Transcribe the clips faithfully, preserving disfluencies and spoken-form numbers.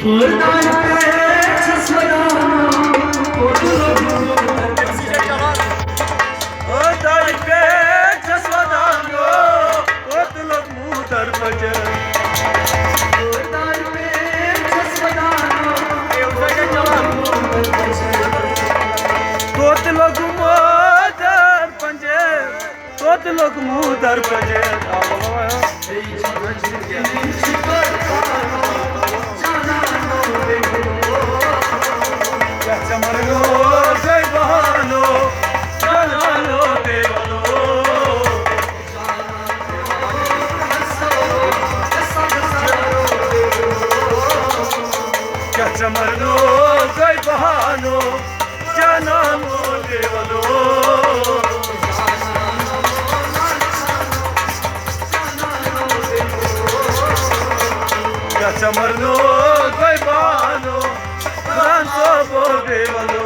ٲدانہِ پٮ۪ٹھ چھَس ودان، کوٚت لوٚگمُت؟ ٲدانہِ پٮ۪ٹھ چھَس ودان، کوٚت لوٚگمُت دربدر؟ ٲدانہِ پٮ۪ٹھ چھَس ودان، کوٚت لوٚگمُت دربدر؟ کوٚت لوٚگمُت دربدر؟ کوٚت لوٚگمُت دربدر؟ کیٛاہ ژےٚ مرنو گٔے بہانو، جانانو بے وَلو؟ کیٛاہ ژےٚ مرنو گٔے بہانو، جانانو بے وَلو؟ کیٛاہ ژےٚ مرنو گٔے بہانو، جانانو بے وَلو؟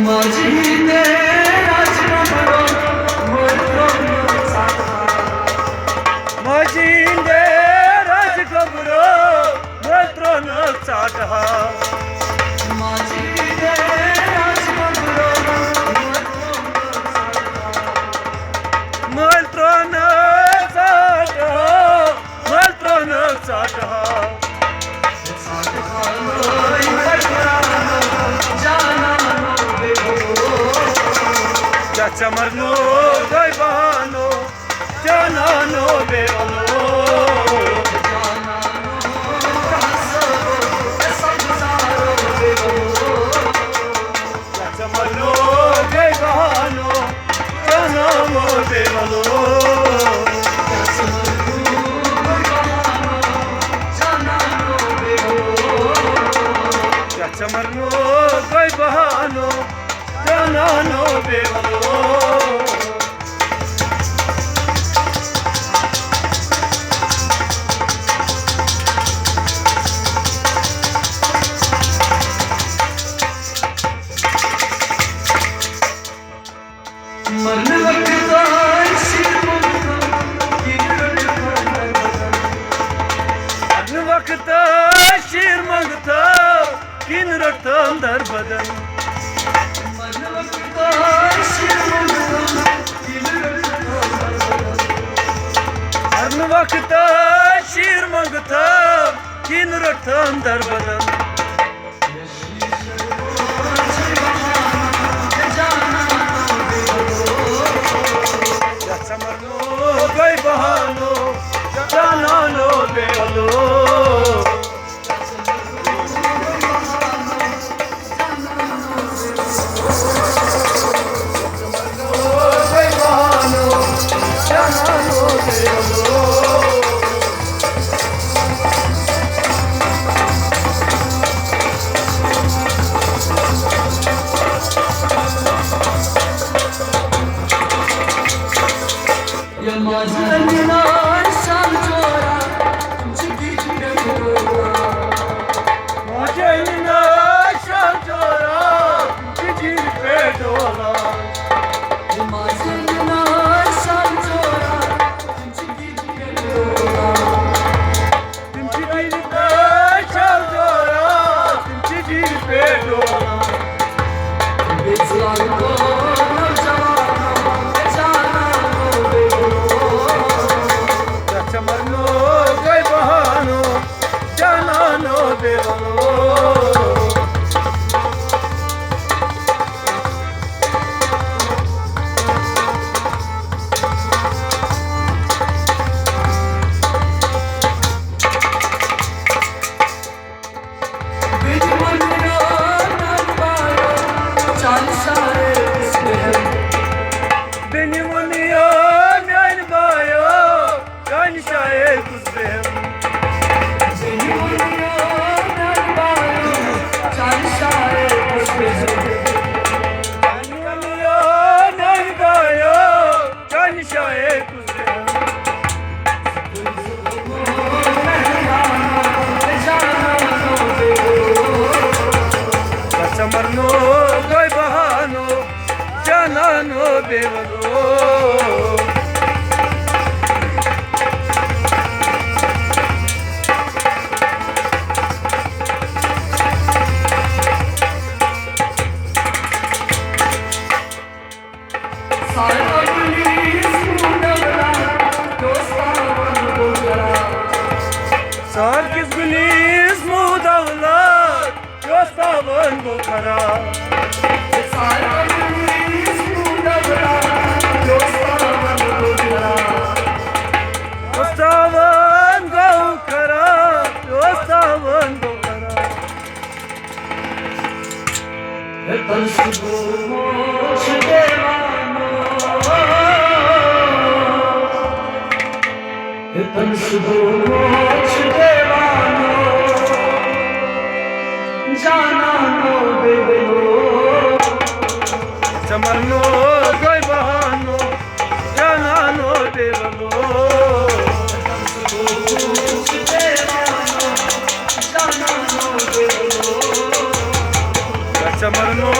ماجی ہِنٛدے راج گوٚبرو، مٲلۍ ترٛوونہٕ ژاٹہٕ ہا۔ ماجی ہِنٛدے راج گوٚبرو، مٲلۍ ترٛوونہٕ ژاٹہٕ ہا۔ ماجی ہِنٛدے راج گوٚبرو، مٲلۍ ترٛوونہٕ ژاٹہٕ ہا۔ مٲلۍ ترٛوونہٕ ژاٹہٕ ہا، مٲلۍ ترٛوونہٕ ژاٹہٕ ہا۔ کیٛاہ ژےٚ مرنو گٔے بہانو، جانانو بے وَلو؟ کیٛاہ ژےٚ مرنو گٔے بہانو، جانانو بے وَلو؟ کیٛاہ ژےٚ مرنو گٔے بہانو، جانانو بے وَلو؟ مرنہٕ وقتہٕ آسہِ مرنہٕ وقتہٕ شیٖر منٛگتہٕ، کِنہٕ رَٹتھ اَندر بدن؟ مرنہٕ وقتہٕ شیٖر منٛگتہٕ، کِنہٕ رَٹتھ اَندر بدن؟ مرنہٕ وقتہٕ شیٖر منٛگتہٕ، کِنہٕ رَٹتھ اَندر بدن؟ یَتھ ژےٚ مرنو گٔے بہانو، جانانو بے وَلو۔ کرنو گوی بہانو، جانانو بیولو۔ سارکِس گُلیٖس مودولا، یوس تاوَن گوٚو خراب۔ یوس تاوَن گوٚو خراب، یوس تاوَن گوٚو خراب۔ ہے تن سُہ گوٚو چھُ دیوانو۔ ہے تن سُہ گوٚو چھُ دیوانو۔ جانانو بیولو۔ ژےٚ مرنو گوٚو بہانو۔ جانانو بیولو۔ ژےٚ مرنو